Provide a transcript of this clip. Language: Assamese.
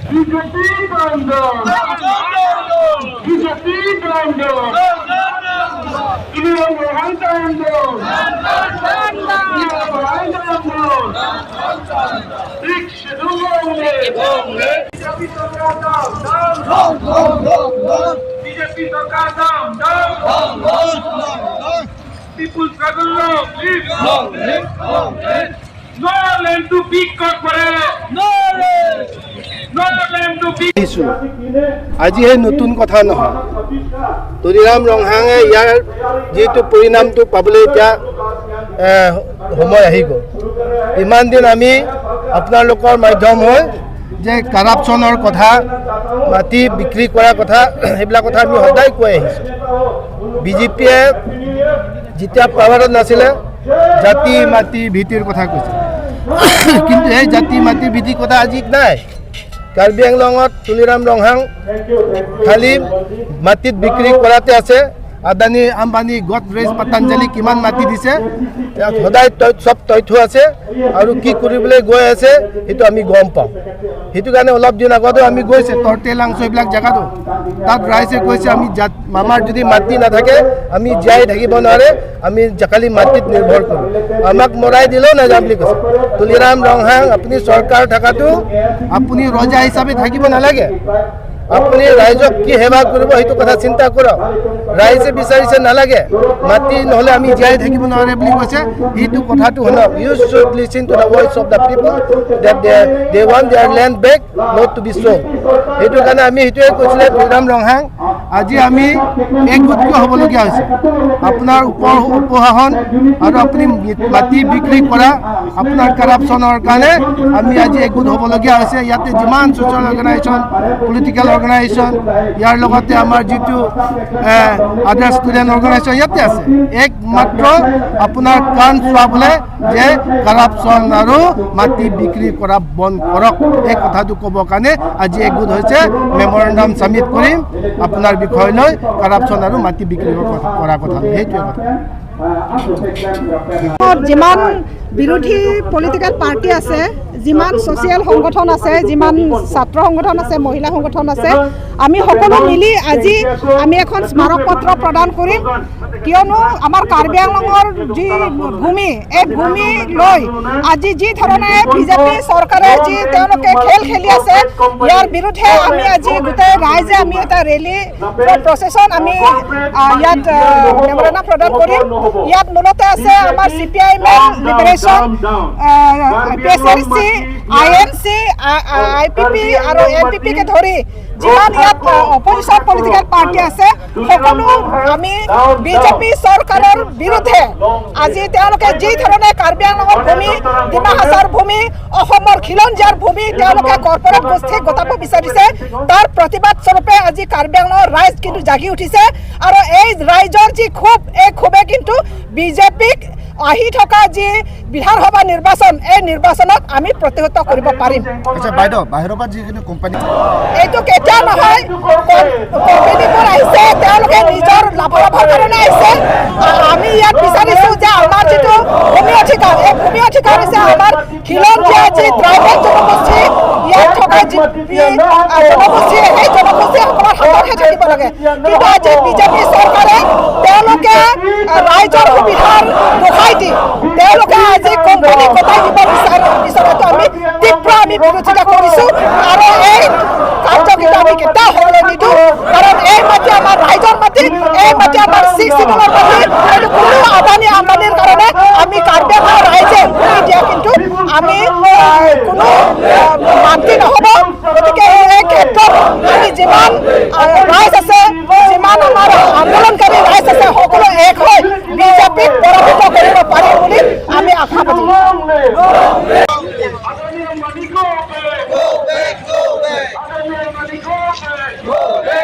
BJP down down. BJP down down. Tuliram Ronghang down down. Tuliram Ronghang down down. Sixth Schedule long live. BJP Sarkar down down. BJP Sarkar down down. People struggle long live. No land to big corporate. No land to big. দিছোঁ। আজি সেই নতুন কথা নহয়। তুলিৰাম ৰংহাঙে ইয়াৰ যিটো পৰিণামটো পাবলৈ এতিয়া সময় আহি গ'ল। ইমান দিন আমি আপোনালোকৰ মাধ্যম হৈ যে কাৰাপশ্যনৰ কথা, মাটি বিক্ৰী কৰাৰ কথা, সেইবিলাক কথা আমি সদায় কৈ আহিছোঁ। বিজেপিয়ে যেতিয়া পাৱাৰত নাছিলে, জাতি মাটি ভেটিৰ কথা কৈছে, কিন্তু সেই জাতি মাটি ভেটিৰ কথা আজি নাই। কাৰ্বি আংলঙত তুলিৰাম ৰংহাং খালী মাটিত বিক্ৰী কৰাতে আছে। আদানী, আম্বানী, গডৰেজ, পতঞ্জলি কিমান মাটি দিছে, ইয়াত সদায় চব তথ্য আছে আৰু কি কৰিবলৈ গৈ আছে সেইটো আমি গম পাওঁ। সেইটো কাৰণে অলপ দিন আগতেও আমি গৈছে তৰ্তে লাংচো এইবিলাক জেগাতো, তাত ৰাইজে কৈছে, আমি জাত আমাৰ যদি মাটি নাথাকে আমি জীয়াই থাকিব নোৱাৰে, আমি খালি মাটিত নিৰ্ভৰ কৰোঁ, আমাক মৰাই দিলেও নাযাম বুলি কৈছে। তুলিৰাম ৰংহাং, আপুনি চৰকাৰ থকাটো আপুনি ৰজা হিচাপে থাকিব নালাগে। আপুনি ৰাইজক কি সেৱা কৰিব সেইটো কথা চিন্তা কৰক। ৰাইজে বিচাৰিছে নালাগে, মাটি নহ'লে আমি জীয়াই থাকিব নোৱাৰে বুলি কৈছে। সেইটো কথাটো শুনক। You should listen to the voice of the people that they want their land back, not to be sold. সেইটো কাৰণে আমি সেইটোৱে কৈছিলে। তুলিৰাম ৰংহাং, আজি আমি একগোট কিয় হ'বলগীয়া হৈছে? আপোনাৰ উপশাসন আৰু আপুনি মাটি বিক্ৰী কৰা, আপোনাৰ কাৰাপশ্যনৰ কাৰণে আমি আজি একগোট হ'বলগীয়া হৈছে। ইয়াতে যিমান ছ'চিয়েল অৰ্গেনাইজেশ্যন, পলিটিকেল অৰ্গেনাইজেশ্যন, ইয়াৰ লগতে আমাৰ যিটো আদাৰ ষ্টুডেণ্ট অৰ্গেনাইজেশ্যন ইয়াতে আছে, একমাত্ৰ আপোনাৰ কাণ চোৱাবলৈ যে কাৰাপশ্যন আৰু মাটি বিক্ৰী কৰা বন্ধ কৰক, এই কথাটো ক'বৰ কাৰণে আজি একগোট হৈছে। মেমৰেণ্ডাম ছাবমিট কৰিম আপোনাৰ বিষয় লৈ, কাৰাপশ্যন আৰু মাটি বিক্ৰী কৰা কথা, সেইটোৱে কথা। যিমান বিৰোধী পলিটিকেল পাৰ্টি আছে, যিমান ছ'চিয়েল সংগঠন আছে, যিমান ছাত্ৰ সংগঠন আছে, মহিলা সংগঠন আছে, আমি সকলো মিলি আজি আমি এখন স্মাৰক পত্ৰ প্ৰদান কৰিম। কিয়নো আমাৰ কাৰ্বি আংলঙৰ যি ভূমি, এই ভূমি লৈ আজি যি ধৰণে বিজেপি চৰকাৰে যি তেওঁলোকে খেল খেলি আছে, ইয়াৰ বিৰুদ্ধে আমি আজি গোটেই ৰাইজে আমি এটা ৰেলী প্ৰচেছন আমি ইয়াত মেমৰেণ্ডাম প্ৰদান কৰিম। ইয়াত মূলতে আছে আমাৰ CPI M L liberation, P S L C, I N C, I P P আৰু এন পি পিকে ধৰি যিমান ইয়াত অপজিশ্যন পলিটিকেল পাৰ্টি আছে, সকলো আমি বিজেপি চৰকাৰৰ বিৰুদ্ধে আজি তেওঁলোকে যি ধৰণে কাৰ্বি আংলঙৰ ভূমি, ডিমা হাছাওৰ ভূমি, অসমৰ খিলঞ্জীয়াৰ ভূমি তেওঁলোকে কৰ্পৰেট গোষ্ঠীক গতাব বিচাৰিছে, তাৰ প্ৰতিবাদ স্বৰূপে আজি কাৰ্বি আংলঙৰ ৰাইজ কিন্তু জাগি উঠিছে। আৰু এই ৰাইজৰ যি ক্ষোভ, এই ক্ষোভে কিন্তু বিজেপিক আহি থকা যি বিধানসভা নিৰ্বাচন, এই নিৰ্বাচনত আমি প্ৰতিহত কৰিব পাৰিম। আচ্ছা বাইদেউ, বাহিৰৰ পৰা যিখিনি কোম্পানী এইটো কেতিয়াও নহয়। কোম্পানীবোৰ আহিছে, তেওঁলোকে নিজৰ লাভালাভৰ কাৰণে আহিছে। আমি ইয়াত বিচাৰিছো যে আমাৰ যিটো ভূমি অধিকাৰ, এই ভূমি অধিকাৰ হৈছে আমাৰ খিলঞ্জীয়া যি ট্ৰাইবেল জনগোষ্ঠী, ইয়াত থকা যি জনগোষ্ঠী, সেই জনগোষ্ঠীসকলৰ হাততহে থাকিব লাগে। কিন্তু আজি বিজেপি চৰকাৰে তেওঁলোকে ৰাইজৰ সুবিধাৰ দোহাই দি তেওঁলোকে আজি কোম্পানী গতাই দিব বিচৰাটো আমি তীব্ৰ আমি বিৰোধিতা কৰিছোঁ। আৰু এই কাৰ্য কিন্তু আমি কেতিয়াও হ'বলৈ নিদিওঁ, কাৰণ এই মাটি আমাৰ ৰাইজৰ মাটি, এই মাটি আমাৰ ছিক্স চিডুলৰ মাটি। এইটো কোনো আদানী আম্বানীৰ কাৰণে আমি কাৰ্বি আংলঙৰ ৰাইজে ভূমি দিয়া কিন্তু আমি কোনো মান্তি নহ'ব। গতিকে এই ক্ষেত্ৰত আমি যিমান ৰাইজ আছে, যিমান আমাৰ আন্দোলনকাৰী ৰাইজ আছে, সকলো এক হৈ বিজেপিক পৰাভূত কৰিব পাৰিম বুলি আমি আশাবাদী। Adani Ambani go back. Adani Ambani go back.